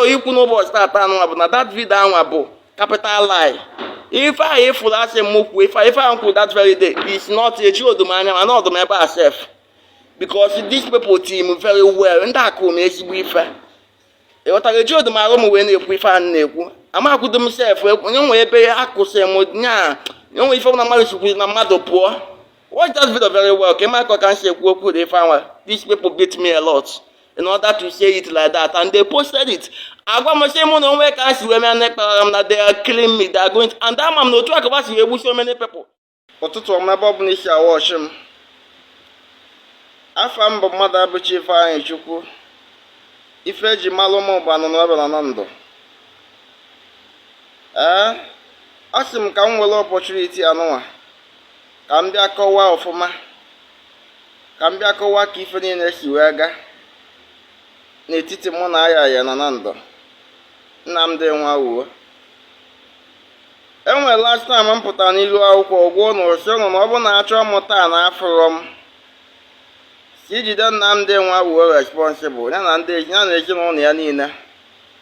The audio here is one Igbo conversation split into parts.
chọrọ ikwu n'ụbọchị tata anụnwa bụ na that video anwa bụ capital lie. Ife ahụ ịfụrụ asị m kwuo, ife ahụ kwuru that very day is not eji odom anya mana ọdụm ebe a sef, because these people team very well. Ndị akụ m ezigbo ife, ịghọtara? Eji odom arụ m wee na-ekwu ife a na-ekwu. Amakwudo m sef onye nwe ebe akụsị m nya onwe ife na mmadụ sikwuru na mmadụ pụọ. Watch that video very well ka ị mara ka m si ekwu okwu dị ife anwa. These people beat me a lot in order to say it like that, and they posted it. Agwa m sị mụ na onwe ka m si wee mee ndị kpara m na they are killing me, they are going to, and ama m na otu akaba si wee gbu so many people. Ụtụtụ ọma, ebe ọ bụla isi awọchị m. Afa m bụ mmadụ abụchi Ifeanyị Chukwu. Ife eji malụ m bụ anụnụ ebe na ndụ. Ee, a sị m ka m were opportunity anụnwa ka m bịa kọwaa ọfụma, ka m bịa kọwaa ka ife niile si wee gaa n'etiti mụ na aya ya na ndụ Nnamdi Nwawuo. Enwere last time m pụtara n'ilu akwụkwọ gwuo na osi ụnụ na ọ bụ na achọ m taa na afụrọ m si jide Nnamdi Nwawuo responsible, ya na ndị ya na ezinụlọ ya niile.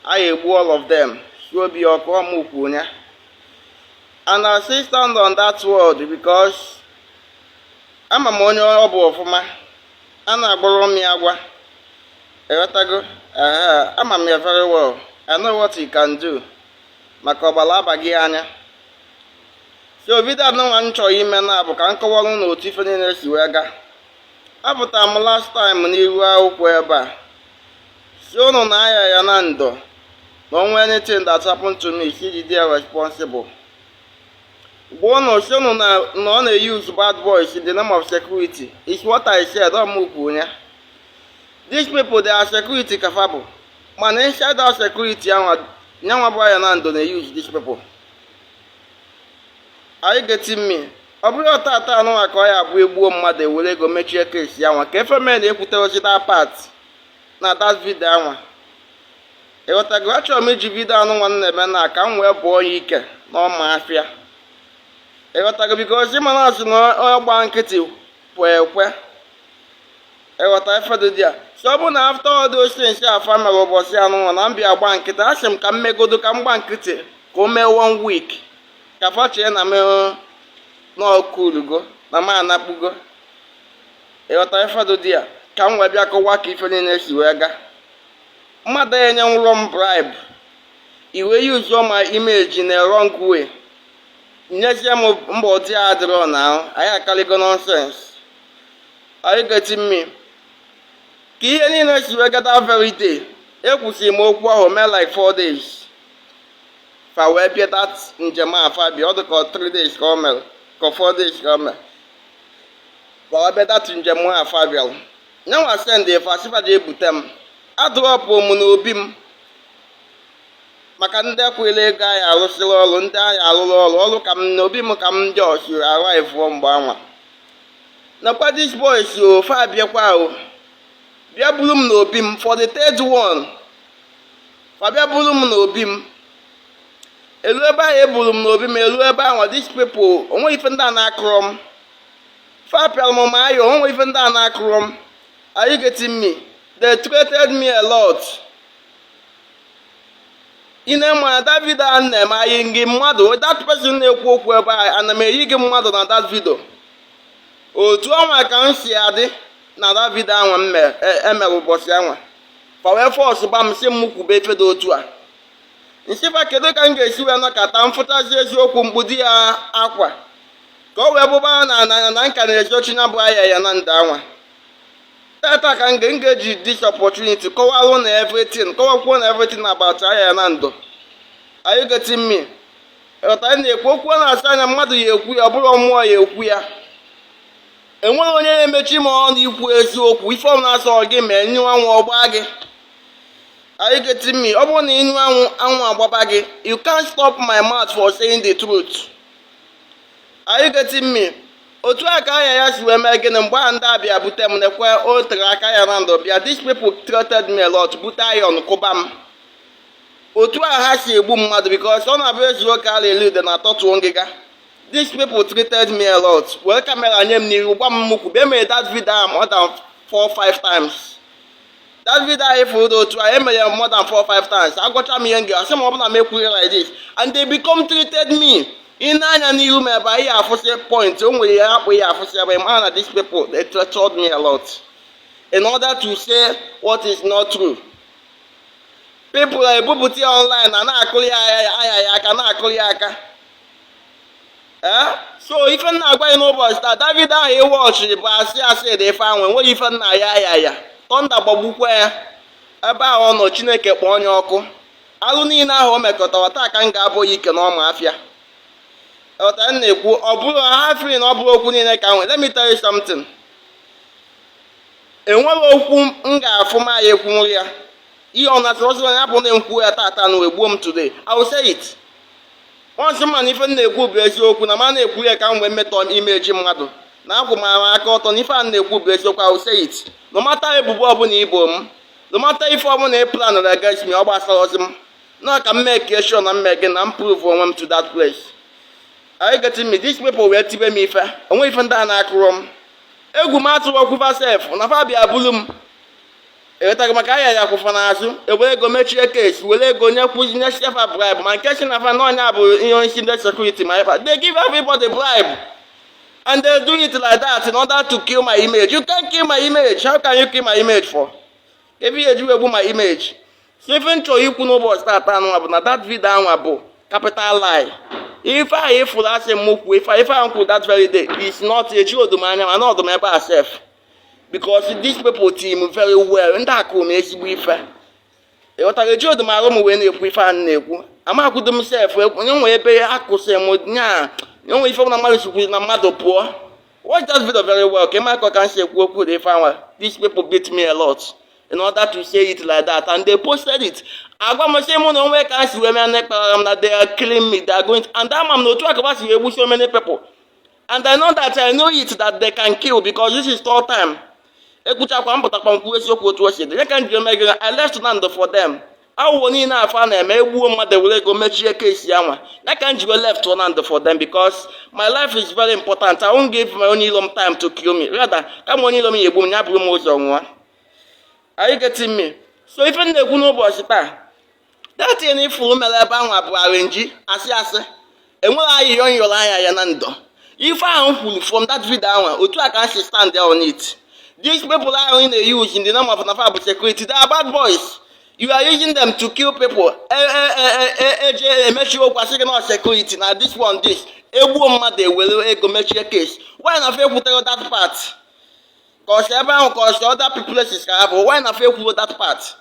A egbu all of them si obi ọkụ ọmụkwu ya, and I still stand on that word because ama m onye ọ bụ ọfụma. A na-agbọrọ m ya agwa, ịghọtago? Ehe, ama m ya very well. I know what he can do maka ọgbara abaghị anya. So video anụnwa m chọrọ ime na bụ ka m kọwara ụnụ otu ife niile si wee gaa. Apụtara m last time n'iru akwụkwọ ebe a si ụnụ na aya ya na ndụ na onwe anything that happened to me, si jide ya responsible. Gwa ụnụ si ụnụ na ọ na-use bad boys in the name of security. It's what I said. Ọ m kwuru ya. These people, they are security capable, mana inside that security anwa, nyanwa bụ aya na ndo na-use these people. Are you getting me? Ọ bụrụ tata anụnwa ka ọ ya abụ egbuo mmadụ, ewere ego mechie case anwa ka efe mee na-ekwuterozi that part na that video anwa, ịghọtago? Achọrọ m iji video anụnwa m na-eme na ka m wee bụọ ya ike n'ọma afịa, ịghọtago? Because ịma asị na onye gba nkịtị pụ ekwe, ịghọta ife dị ya? So ọ bụ na after all those things afa mere ụbọchị anụnwa na mbịa gba nkịtị, asị m ka m megodo, ka m gba nkịtị ka o mee one week, ka fa chee na m n'ọkụlugo na m anakpugo, ịghọta ife dị ya? Ka m wee bịa kọwaa ka ife niile si wee gaa. Mmadụ enye nwụrọ m bribe iwe use my image in a wrong way, nyezie m mbọ dị adịrọ na ahụ anyị akaligo nonsense. Are you getting me? Ka ihe niile si wee gaa that very day ekwusịrị m okwu ahụ mee like 4 days, fa wee bịa that njem a. Fa bịa, ọ dị ka 3 days ka o mere, ka 4 days ka o mere, fa wee bịa that njem a. Fa bịara, nyanwa send fa sị fa ji ebute m, adropụ m n'obi m maka ndị ekwela ego anyị arụsịrị ọrụ, ndị anyị arụrụ ọrụ ọrụ ka m n'obi m ka m ndị ọsiri arrive mgbe anwa. Nakwa these boys o, fa bịakwa o, bịa buru m n'obi m for the third one. Fa bịa buru m n'obi m, elu ebe ahụ eburu m n'obi m, elu ebe ahụ, these people, onwe ife ndị a na-akụrọ m. Fa pịara m ma ayọ, onwe ife ndị a na-akụrọ m. Are you getting me? They threatened me a lot. Ị na-eme that video a na-eme anyị gị mmadụ, that person na-ekwu okwu ebe a, ana m eyi gị mmadụ na that video. Otu ọnwa ka m si adị na that video anwa m emere ụbọchị anwa, fa wee force gba m, sị m kwube ife dị otu a. Nsịfa kedu ka m ga-esi wee nọkọta m fụtazi eziokwu mkpụdi ya akwa ka o wee bụba na nka na-ezochi ya bụ aya ya na ndụ anwa. Tata ka m ga-eji this opportunity kọwalụ na everything, kọwakwuo na everything about aya ya na ndụ. Are you getting me? Ịghọta anyị na-ekwu okwu a na-asa anya mmadụ ya ekwu ya, ọ bụrụ mmụọ ya ekwu ya. Enweghị onye na-emechi m ọnụ ikwu eziokwu. Ife ọ na-asọ gị mee nyụ anwụ ọgba gị. Are you getting me? Ọ bụrụ na ịnyụ anwụ, anwụ agbaba gị. You can't stop my mouth for saying the truth. Are you getting me? Otu a ka anya ya si wee mee gịnị mgbe a ndị abịa bute m nekwe o tere aka ya na ndụ bịa. These people threatened me a lot, bute iron kụba m. Otu a ha si egbu mmadụ, because ọ na-abụ ezu oke ala elu ude na atọtuo ngịga. These people treated me a lot, were camera nye m n'ihu gwa m mụkwu bịa mere that video more than four five times. That video anyị fụrụ otu a, emere m more than four five times. Agwacha m ihe m ga-asị, ma ọ bụ na m ekwughị like this, and they become treated me. Ị na-anya n'ihu m ebe anyị afụsị point, o nwere ihe akpụ ya afụsị ebe ma na these people, they tortured me a lot in order to say what is not true. People ebupụta ya online na na-akụli ya anya ya aka, na-akụli ya aka. Ee, so ife nna agwa gị n'ụbọchị taa, David ahụ ịwọchị bụ asị asị dị. Ife ahụ enweghị ife nna ya ya ya thunder gbagbukwa ya ebe ahụ ọ nọ. Chineke kpọọ onye ọkụ. Alụ niile ahụ o mekọtara, taa ka m ga-abụ ya ike n'ọma afịa. Ọta m na-ekwu, ọ bụrụ ha free na ọ bụrụ okwu niile ka nwere. Let me tell you something. Enweghị okwu m ga-afụ ma ya ekwunwere ya. Ihe ọ na-asị ọsọ ya bụ na nkwu ya tata na wee gbuo m today, I will say it once. Ma na ife m na-ekwu bụ eziokwu, na ma na-ekwu ya ka m wee metọ imeji mmadụ na akwụ m aka ọtọ na ife a na-ekwu bụ eziokwu. I will say it no matter ebubo ọbụla ibo m, no matter ife ọbụla ị plan against me. Ọ gbasara ozi m na ka m make sure na m mee gị na m prove onwe m to that place. Are you getting me? These people wee tibe m ife onwe ife ndị a na-akụrọ m egwu m atụrụ ọkwụfa sef na fa bịa bulu m. Ewetaghị maka aya ya kwụfa n'azụ, ewere ego mechie case, were ego nyekwuzi nye sefa bribe. Ma nke si na fa na ọnya bụ ihe onye isi ndị security ma ifa, they give everybody bribe and they do it like that in order to kill my image. You can't kill my image. How can you kill my image for ebe ihe eji egbu my image? So ife m chọrọ ikwu n'ụbọchị tata anụnwa bụ na that video anwa bụ capital lie. Ife ahụ ịfụrụ asị m kwuo, ife ahụ kwuru that very day is not eji odom anya mana ọdụm ebe a sef, because these people team very well. Ndị akụ m ezigbo ife, ịghọtara? Eji odom arụ m wee na-ekwu ife a na-ekwu. Amakwudo m sef onye nwe ebe akụsị m nya onwe ife na mmadụ sikwuru na mmadụ pụọ. Watch that video very well ka ịma ka m si ekwu okwu dị ife anwa. These people beat me a lot in order to say it like that, and they posted it. Agwa m sị mụ na onwe ka m si wee mee na kpara m na they are killing me, they are going to, and ama m na otu akaba si wee gbu so many people, and I know that I know it that they can kill, because this is third time. Ekwuchakwa mpụtakwa nkwu eziokwu otu o si dị ya ka m ji eme gị. I left land for them. Awụwo niile afọ a na-eme, egbuo mmadụ, ewere ego mechie case ya nwa ya ka m ji wee left land for them, because my life is very important. I won't give my onye ilo m time to kill me. Rather, kama onye ilo m ya egbu m, ya bụrụ m ụzọ nwụọ. Are you getting me? So ife m na-ekwu n'ụbọchị taa, that thing ifuru mere ebe ahụ bụ arrange, asị asị. Enweghị ayịyọ nyọrọ anya ya na ndọ. Ife ahụ m kwuru from that video ahụ, otu a ka m si stand there on it. These people ahụ ị na-use in the name of nafa bụ security, they are bad boys. You are using them to kill people. Eje emechi okwu, asị gị na security na this one, this egbuo mmadụ, ewere ego mechie case. Why na fa ekwutere that part? Ka ọsị ebe ahụ, ka ọsị other places ka ha bụ. Why na fa ekwuo that part?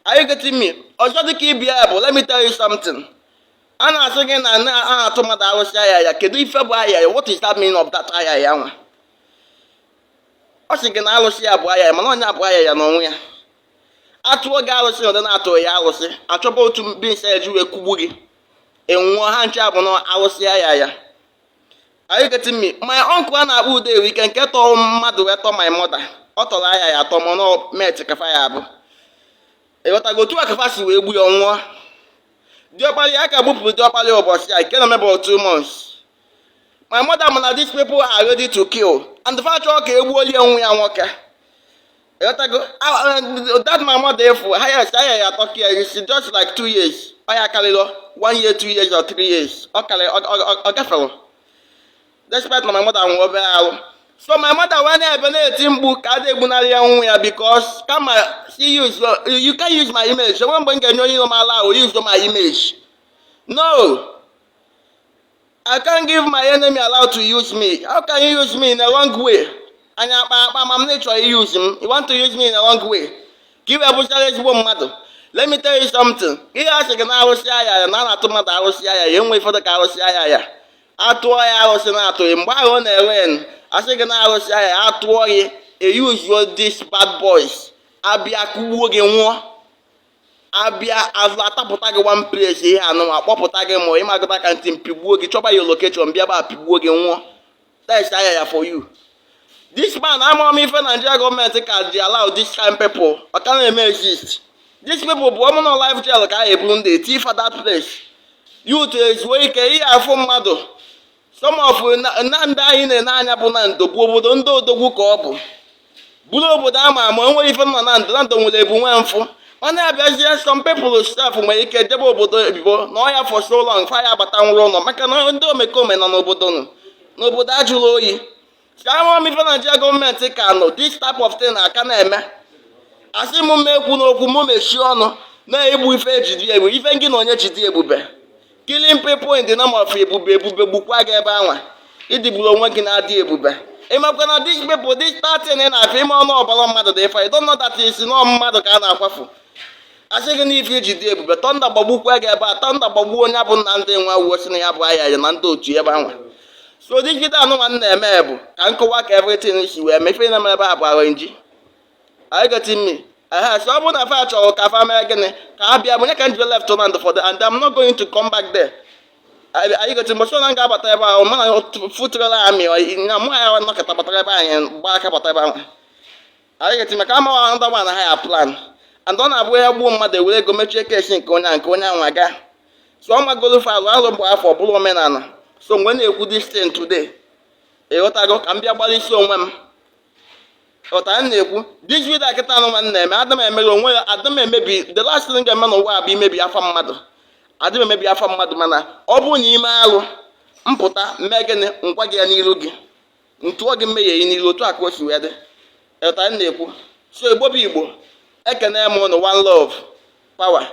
Are you getting me? Ọzọ dịka ibi ya bụ, let me tell you something. A na-asị gị na a na-atụ mmadụ arụsị aya ya. Kedu ife bụ aya ya? What is that meaning of that aya ya nwa? Ọ sị gị na arụsị ya bụ aya ya, mana onye abụ aya ya n'onwe ya. Atụọ gị arụsị na ụdị na-atụ ya arụsị, achọba otu mbinsa eji wee kugbu gị, enwụọ. Ha nche bụ na arụsị aya ya. Are you getting me? My uncle a na-akpọ Ude Ike, nke tọrọ mmadụ wee tọọ my mother, ọ tọrọ aya ya atọ, mana met kafa ya abụ. Ịghọtago otu a kafa si wee gbu ya nwụọ? Diọkpali ya ka gbupụrụ diọkpali ụbọchị a nke na-emebe 2 months. My mother mana these people are ready to kill, and fa chọọ ka egbuolie nwa ya nwoke. Ịghọtago that? My mother efu highest aya ya atọ ka ya is just like 2 years. Ọ ya karịrị one year, 2 years or 3 years. Ọ karịrị, ọ gafere, despite na my mother nwere obere arụ. So my mother wee na-ebe na-eti mkpu ka a da-egbunarị ya nwa ya, because kama si use, you can use my image. Onwe mgbe m ga-enye onye iro m ala ahụ use my image. No, I can't give my enemy allowed to use me. How can you use me in a wrong way? Anya akpa akpa ma m na ịchọrọ use m. You want to use me in a wrong way ka i wee bụchara ezigbo mmadụ. Let me tell you something. Ihe a sị gị na arụsị aya ya na a na-atụ mmadụ arụsị aya ya, enwe ụfọdụ ka arụsị aya ya atụọ ya arụsị na-atụghị mgbe ahụ ọ na-ere. Asị gị na arụsị aya ya atụọ gị, eyuzuo these bad boys abịa kụgbuo gị nwụọ, abịa azụ atapụta gị one place, ihe anụ akpọpụta gị ma ịmagụta ka ntị mpigbuo gị, chọba ya location, bịa ba pigbuo gị nwụọ. That's aya ya for you. This man, ama m ife Nigeria gọọmenti ka ji allow this kind people ọ ka na-eme exist. These people bụ ọmụ na life jail ka a eburu ndị eti for that place. Youth ezuo ike ihe afụ mmadụ. Some of na ndị anyị na-ene anya bụ na ndo bụ obodo ndị odogwu ka ọ bụ. Bụrụ obodo ama ama, onwere ife nọ na ndụ na ndụ nwere ebu nwee mfụ. Ọ na-abịazie, some people sef nwere ike jebe obodo oyibo na ọya for so long, fa ya abata nwụrụ ụlọ, maka na ndị omekome nọ n'obodo nọ n'obodo ajụrụ oyi. Ka ama m ife Naijiria gọọmenti ka nọ this type of thing aka na-eme. Asị m mekwu n'okwu m, mechie ọnụ na-egbu ife ejidi ebube, ife gị na onye jidi ebube, killing people in the name of ebube. Ebube gbukwa gị ebe anwa ịdịgburu onwe gị na-adị ebube. Ịmakwa na these people, this starting ị na-afịa ime ọnụ ọbara mmadụ dị ife. You don't know that isi nọ mmadụ ka a na-akwafu. Asị gị n'ife iji dị ebube, thunder gbagbukwa gị ebe a, thunder gbagbuo onye bụ Nnamdị nwa wuo si na ya bụ ahịa ya na ndị otu ebe anwa. So digide anụnwa m na-eme bụ ka nkọwa ka everything si wee mee. Ife na-eme ebe a bụ arrange. Are you getting me? Ehe, so ọ bụrụ na fa chọrọ ka fa mee gịnị, ka ha bịa. Bụ onye ka m ji left land for the and I'm not going to come back there. Are you getting me? So na m ga-abata ebe ahụ, mana futurela amị na mụ ya nọkọta batara ebe anyị gba aka bata ebe ahụ. Are you getting me? Ka ama another one ha ya plan, and ọ na-abụ ya gbuo mmadụ, ewere ego mechie case nke onye ahụ aga. So ọ magoro fa alụ alụ mgbe afọ bụrụ omenala. So mgbe na-ekwu this thing today, ịghọtago, ka m bịa gbalịsi onwe m ghọtara m na-ekwu this video kịta anụ m na-eme. Ada m emere onwe ya, ada m emebi. The last thing ga-eme n'ụwa a bụ imebi afa mmadụ. Adị m emebi afa mmadụ, mana ọ bụrụ na ime alụ mpụta mee gịnị, ngwa gị ya n'iru gị, ntụọ gị mmehie ya n'iru. Otu a ka o si wee dị. Ịghọtara m na-ekwu? So Igbo bụ Igbo, ekene m ụnụ. One love, power.